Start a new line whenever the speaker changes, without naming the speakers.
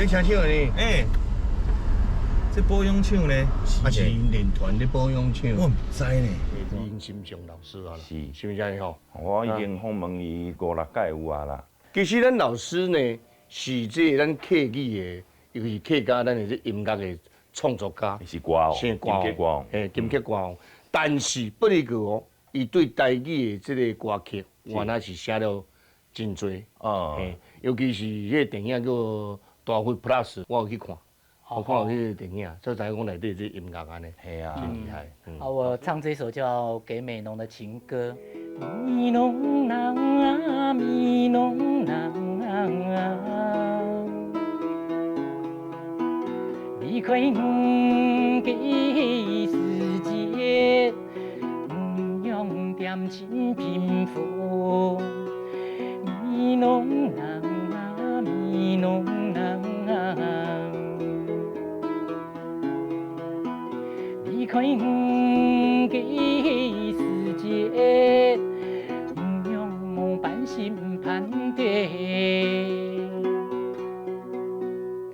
這車廠呢？
欸，這保養廠呢？
啊是練團的保養廠。
我毋知呢。
林心祥老師啊啦，
是。
是毋是按呢吼？
我已經訪問伊五六擺有啊啦。
其實咱老師呢，是這個咱客語的，尤其是客家咱的這音樂的創作家。
是歌王，
是歌王。
金曲歌王。
嘿，金曲歌王。但是不離個哦，伊對台語的這個歌曲，原來是寫了真濟。嘿，尤其是彼個電影叫《大佛 Plus》，我有去看，我看有彼個電影，所以知影講內底這音樂按呢，真厲害。
啊，我唱這首叫《給美濃的情歌》。美濃人啊，美濃人啊，離開遠的時節，毋用惦真貧富。美濃人啊，美濃人啊，離開遠的時節，毋用半心盼地。